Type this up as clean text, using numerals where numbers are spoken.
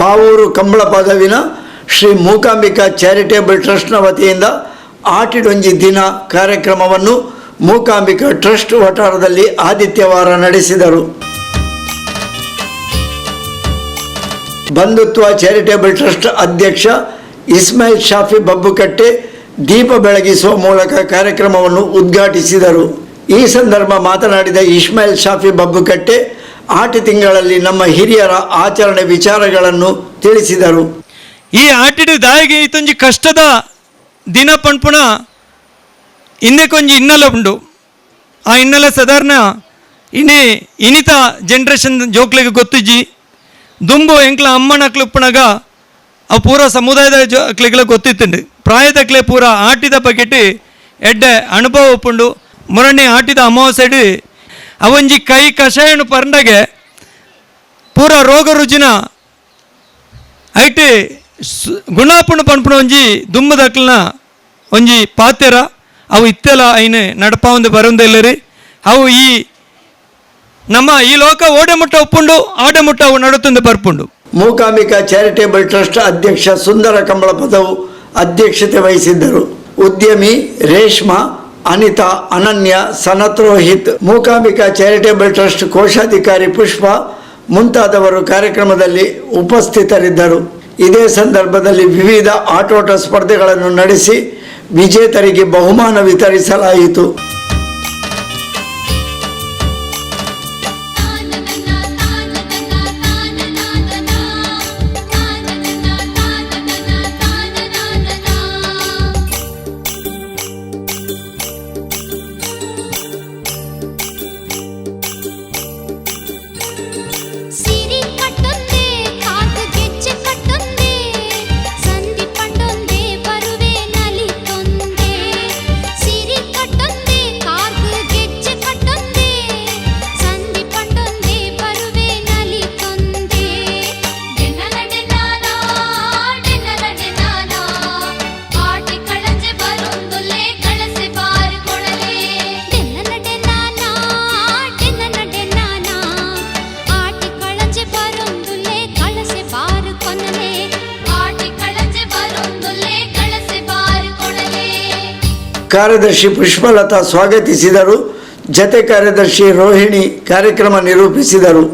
Pavoor ಕಂಬಳಪದವಿನ Shri Mookambika charitable ಟ್ರಸ್ಟ್ನ ವತಿಯಿಂದ ಆಟಿಡೊಂಜಿ ದಿನ ಕಾರ್ಯಕ್ರಮವನ್ನು ಮೂಕಾಂಬಿಕಾ ಟ್ರಸ್ಟ್ ವಠಾರದಲ್ಲಿ ಆದಿತ್ಯವಾರ ನಡೆಸಿದರು. ಬಂಧುತ್ವ ಚಾರಿಟೇಬಲ್ ಟ್ರಸ್ಟ್ ಅಧ್ಯಕ್ಷ ಇಸ್ಮಾಯಿಲ್ ಶಾಫಿ ಬಬ್ಬುಕಟ್ಟೆ ದೀಪ ಬೆಳಗಿಸುವ ಮೂಲಕ ಕಾರ್ಯಕ್ರಮವನ್ನು ಉದ್ಘಾಟಿಸಿದರು. ಈ ಸಂದರ್ಭ ಮಾತನಾಡಿದ ಇಸ್ಮಾಯಿಲ್ ಶಾಫಿ ಬಬ್ಬುಕಟ್ಟೆ, ಆಟಿ ತಿಂಗಳಲ್ಲಿ ನಮ್ಮ ಹಿರಿಯರ ಆಚರಣೆ ವಿಚಾರಗಳನ್ನು ತಿಳಿಸಿದರು. ಈ ಆಟಿಡು ದಾಯಿಗೆ ಇತ್ತೊಂಜಿ ಕಷ್ಟದ ದಿನ ಪನ್ಪುನ ಇಂದೆಕೊಂಜಿ ಹಿನ್ನೆಲೆ ಉಂಡು. ಆ ಹಿನ್ನೆಲೆ ಸಾಧಾರಣ ಇನಿ ಇನಿತ ಜನ್ರೇಷನ್ ಜೋಕ್ಲೆಗ್ ಗೊತ್ತಿಜ್ಜಿ. ದುಂಬು ಎಂಕ್ಲ ಅಮ್ಮನಕ್ಲು ಉಪ್ಪುನಗ ಅವು ಪೂರ ಸಮುದಾಯದ ಜೋಕ್ಲೆಗ್ಲ ಗೊತ್ತಿತ್ತುಂಡು. ಪ್ರಾಯದಕ್ಲೆ ಪೂರ ಆಟಿದ ಬಗೆಟ್ ಎಡ್ಡೆ ಅನುಭವ ಉಪ್ಪುಂಡು. ಮುರಣಿ ಆಟಿದ ಅಮಾವಾಸ್ಯೆಡ್ ಅವೊಂಜಿ ಕೈ ಕಷಾಯನು ಪರ್ಂಡಗೆ ಪೂರ ರೋಗ ರುಜಿನ ಐಟ್ ಗುಣಾಪುಣ ಪನ್ಪುನ ಒಂಜಿ ದುಂಬುದಕ್ಲ್ನ ಒಂಜಿ ಪಾತೆರ. ಅವು ಇತ್ತೆಲ ಐನ್ ನಡಪಾವೊಂದು ಬರೊಂದೆಲ್ಲರಿ. ಅವು ಈ ನಮ್ಮ ಈ ಲೋಕ ಓಡೆ ಮುಟ್ಟ ಉಪ್ಪುಂಡು, ಆಡೆ ಮುಟ್ಟ ಅವು ನಡುತ್ತೊಂದು ಬರ್ಪುಂಡು. ಮೂಕಾಂಬಿಕಾ ಚಾರಿಟೇಬಲ್ ಟ್ರಸ್ಟ್ ಅಧ್ಯಕ್ಷ ಸುಂದರ ಕಂಬಳಪದವು ಅಧ್ಯಕ್ಷತೆ ವಹಿಸಿದ್ದರು. ಉದ್ಯಮಿ ರೇಷ್ಮಾ, ಅನಿತಾ, ಅನನ್ಯ, ಸನತ್ ರೋಹಿತ್, ಮೂಕಾಂಬಿಕಾ ಚಾರಿಟೇಬಲ್ ಟ್ರಸ್ಟ್ ಕೋಶಾಧಿಕಾರಿ ಪುಷ್ಪ ಮುಂತಾದವರು ಕಾರ್ಯಕ್ರಮದಲ್ಲಿ ಉಪಸ್ಥಿತರಿದ್ದರು. ಇದೇ ಸಂದರ್ಭದಲ್ಲಿ ವಿವಿಧ ಆಟೋಟ ಸ್ಪರ್ಧೆಗಳನ್ನು ನಡೆಸಿ ವಿಜೇತರಿಗೆ ಬಹುಮಾನ ವಿತರಿಸಲಾಯಿತು. ಸಿರಿ ಕಟ್ಟೊಂದೇ ಕಾದು ಗೆಜ್ಜೆ ಕಟ್ಟೊಂದೇ ಸಂಧಿ ಪಂಡೊಂದೇ ಬರುವೆ ನಲಿತೊಂದೇ. ಸಿರಿ ಕಟ್ಟೊಂದೇ ಕಾರ್ದು ಗೆಜ್ಜೆ ಕಟ್ಟೊಂದೇ ಸಂಧಿ ಪಂಡೊಂದೇ ಬರುವೆ ನಲಿತೊಂದೇ. ಡೆನ್ನಲ ಡೆನ್ನಾನ ಡೆನ್ನಲ ಡೆನ್ನಾನ ಆಟಿ ಕಳಚೆ ಬರುಂದುಲೆ ಕಳಸೆ ಬಾರು ಕೊಡಲೆ. ಡೆನ್ನಲ ಡೆನ್ನಾನ ಡೆನ್ನಲ ಡೆನ್ನಾನ ಆಟಿ ಕಳಚೆ ಬರುಂದುಲೆ ಕಳಸೆ ಬಾರು ಕೊನಲೆ. ಆಟಿ ಕಳಚೆ ಬರುಂದುಲೆ ಕಳಸೆ ಬಾರು ಕೊಡಲೆ. ಕಾರ್ಯದರ್ಶಿ ಪುಷ್ಪಲತಾ ಸ್ವಾಗತಿಸಿದರು. ಜತೆ ಕಾರ್ಯದರ್ಶಿ ರೋಹಿಣಿ ಕಾರ್ಯಕ್ರಮ ನಿರೂಪಿಸಿದರು.